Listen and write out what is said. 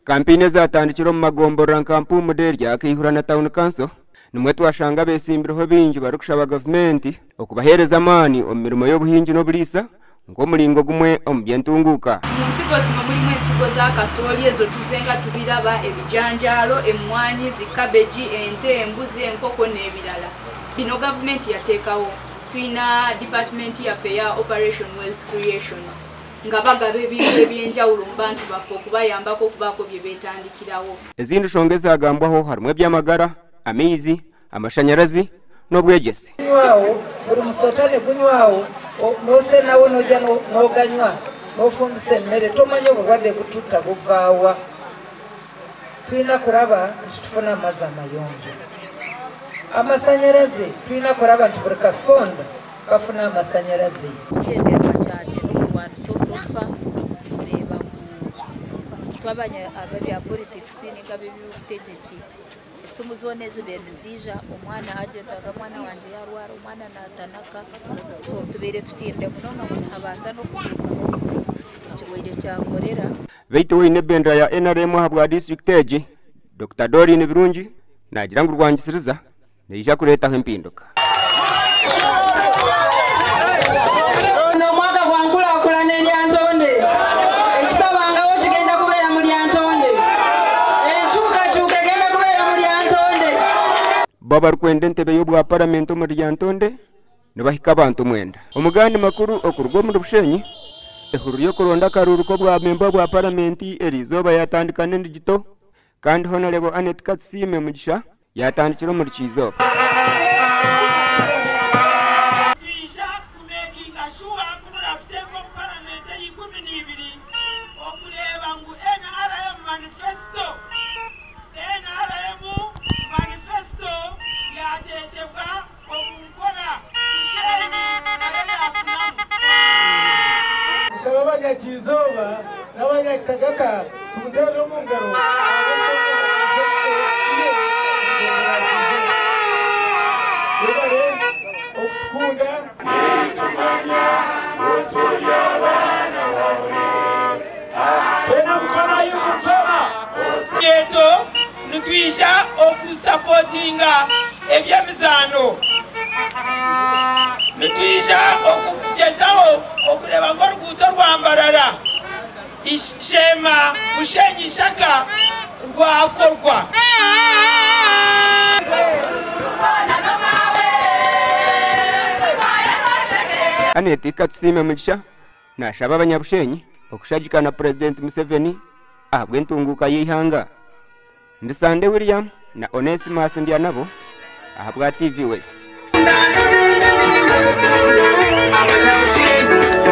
Kampeyini ezatandikire omu magomborora nka Mpumude, Ryakaihura na Town Council nimwo twashanga abesimbireho baingi barikushaba gavumenti okubaheereza amaani omu mirimo y'obuhingi n'oburiisa nk'omuringo gumwe omu by'entunguuka. Mu nsigo zino mulimu ensigo za kasooli ezo tuzenga tubiraba, ebijanjaalo, emmwanyi, zi cabbage, ente, embuzi, enkoko n'ebirala. Bino gavumenti yateekawo. Tulina department yaffe eya Operation Wealth Creation nga bagaba ebintu eby'enjawulo mu bantu baffe okubayambako okubaako bye beetandikirawo. Ezindi nshonga ezagambwaho harimu eby'amagara, amaizi, amashanyarazi n'obwegyese. Gunywaho, buri musota nigunywaho, nosenaho nogya noganywa nofumbisa emere tomanya oburwadde bututta buvaawa. Twina kuraba nti tufuna amazi amayonjo. Amasanyarazi twina kuraba nti buri kasonda kafuna amasanyarazi. Ekigyendererwa kyangye n'okurwanisa oburofa kureeba ngu itwe ab'ebya politics ninga ab'eby'obutegyeki esimu zoona ezibaire niziija omwana agent aga omwana wangye yaarwara omwana naatanaka so tubaire tutiinire munonga ngu nihabaasa n'okuzuukaho ekirwaire kya korera. Beitu oine ebendera ya NRM ahabwa disiturikiti egi, Dokita Doreen Birungi naagira ngu rwangisiriza neija kureetaho empinduka. Guno omwaka gwa nkurakurana e Lyantonde. Ekitabangaho kigenda kubeera mu Lyantonde. Enkyukakyuka egenda kubeera mu Lyantonde. Bo abarikwenda entebe y'obwa paramenti omuri Lyantonde nibahika abantu mwenda. Omu gandi makuru okuruga omuri Bushenyi, ehururu y'okuronda akaruuru k'obwa memba bwa paramenti eriizooba yatandika n'endigito kandi Honarebo Annet Katusiime Mugisha yatandikira omuri Kyizooba. Nitwija kumekinga shuwa ku muratuteeka omu paramenti eya 12 okureeba ngu nrm manifesto nrm manifesto yatekyebwa omu nkora Bushenyi nayo yafunamu. Nshaba abanyakyizooba n'abanyakitagata tumuteerere omu ngaro ahabw'entebe ye Mwebare okutukunda. Eto nitwija okusapotinga eby'emizaano. Nitwija okugyezaho okureeba ngu oruguuto rwa Mbarara, Sheema, Bushenyi, Ishaka rwakorwa. Annet Katusiime Mugisha nashaba abanyabushenyi okushagika na Purezidenti Museveni ahabw'entunguuka y'eihanga. Ndi Sande William na Onesimus Ndyanabo ahabwa TV West.